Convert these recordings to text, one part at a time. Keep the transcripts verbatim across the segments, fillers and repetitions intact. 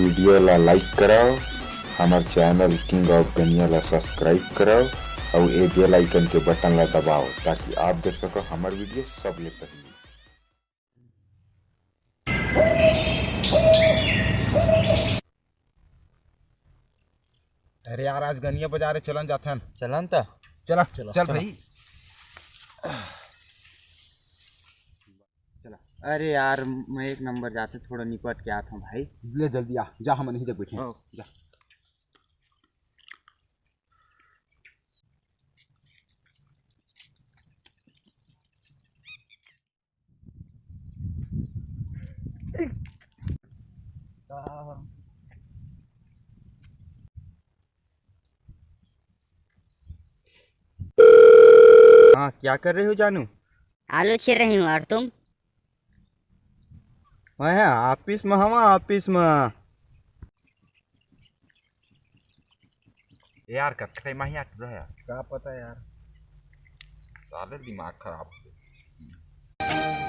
Video ला लाइक करव, हमर चैनल किंग ऑफ गनिया ला सब्सक्राइब करव अउ ए बेल आइकन के बटन ला दबाव, ताकि आप देख सको हमर वीडियो सबले पहले। अरे यार, आज गनिया बाजार हे, चलन जाथन। चलन त। चला, चला, चल चला। भाई। चला। अरे यार, मैं एक नंबर जाते, थोड़ा निपट के आता हूँ भाई। ले जल्दी आ, जा, हम नहीं जग बैठे हैं। हाँ। जा। हाँ, क्या कर रहे हो जानू? आलू छील रही हूँ, और तुम? मैं ऑफिस में हवा, ऑफिस में। यार, कतका टाइम आही यार, टूरा यार। का पता यार। साले दिमाग खराब हो गया।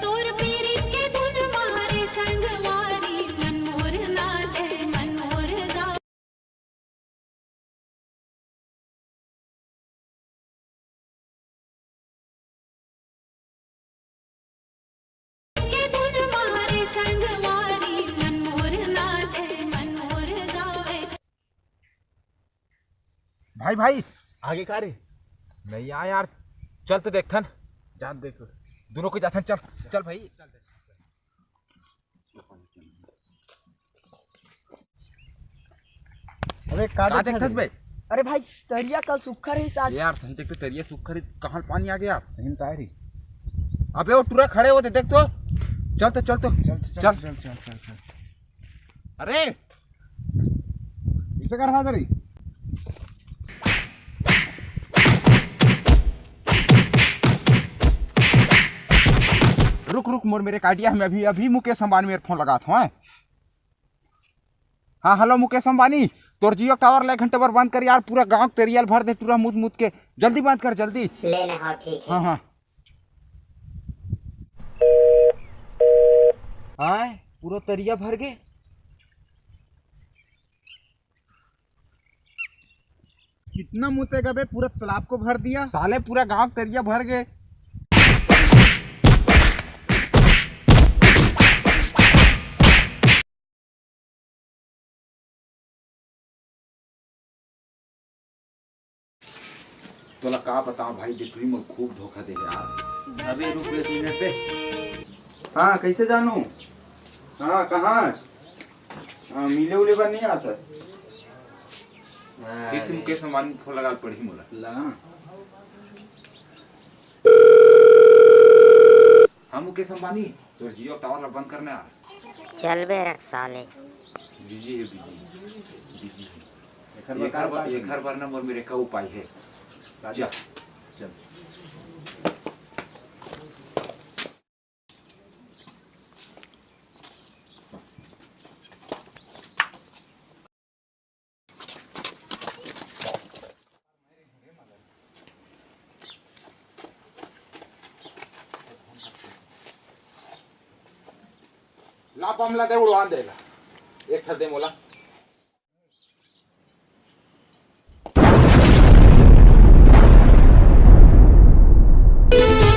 तोर पीरी के धुन मारे संगवारी, मन मोर नाचे, मन मोर गा। के धुन मारे संगवारी, मन मोर नाचे, मन मोर गावे। भाई, भाई, आगे का रे? नहीं आ यार, चल तो देखथन। जा देख। दोनों को जाथन, चल, चल भाई। अबे का का देखत देखत बे? अरे भाई, तरिया कल सुक्खा रहिस आज। यार, सही देख तो, तरिया सुक्खा रहिस, कहाँ पानी आ गया? सही में तो आ रही। अबे वो टूरा खड़े होते, देख तो। चल तो, चल तो। चल, चल, चल। चल, चल, चल, चल। अरे, इसे कर रहा तेरी। रुक, रुक, मोर मेरे काटिया, मैं अभी, अभी मुकेश अंबानी मेरे फोन लगात हूँ, हैं? हाँ, हेलो मुकेश अंबानी, तोर जियो टावर ला एक घंटे बर बंद कर यार, पूरा गांव के तरिया ल भर दे टूरा मूत मूत के, जल्दी बंद कर, जल्दी। ले ना, हाँ, ठीक है। हाँ, हाँ। आय, पूरा तरिया भर गे। कितना मूतेगा बे, पूरा तालाब को भर दिया। साले, पूरा गांव के तरिया भर गे। तोला का बताओ भाई, डिपरी में खूब धोखा दे यार। अबे रुक एक मिनट बे। हाँ, कैसे जानू? हाँ, कहाँ? हाँ, मिले उले बर नहीं आता। फिर से मुकेश अंबानी फोन लगा पड़ी मोला। लगा ना। हाँ मुकेश अंबानी, तोर जियो टावर ला बंद करना। चल बे रख साले। बिजी है, बिजी, बिजी है। एकर बर एकर का बर, उपाय एकर बर ना मोर मेरे का उपाय है। का जा। चल। ला बम ला दे, उड़वान दे ला। एक ठा दे मोला।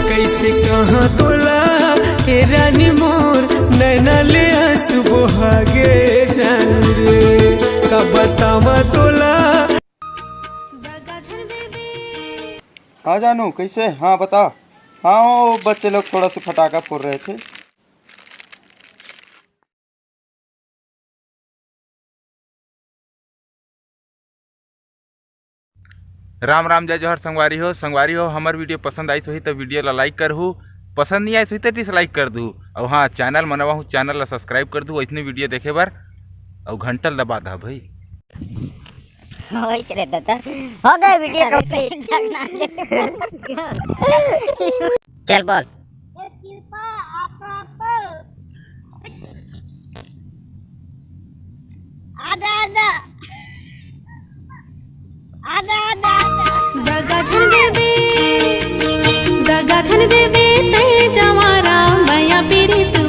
कैसे कहाँ तोला ए रानी मोर, नैना ले आंसू बोहागे जानू रे, का बतावा तोला। हाँ जानू, कैसे? हाँ बता। हाँ, वो बच्चे लोग थोड़ा सा फटाका फोड़ रहे थे। राम राम, जय जोहार संगवारी हो। संगवारी हो, हमर वीडियो पसंद आइस होही त वीडियो ला लाइक करहू, पसंद नहीं आइस होही त डिसलाइक कर दू। अउ हाँ, चैनल म नवा हूँ, चैनल ला सब्सक्राइब कर दू, वैसने वीडियो देखे बर अउ घंटल दबा दा भाई। होइस रे दादा, हो गए वीडियो कंप्लीट। चल बोल। आधा आधा। आधा आधा। दगा झन देबे, दगा झन देबे, तै जवारा मया पीरित।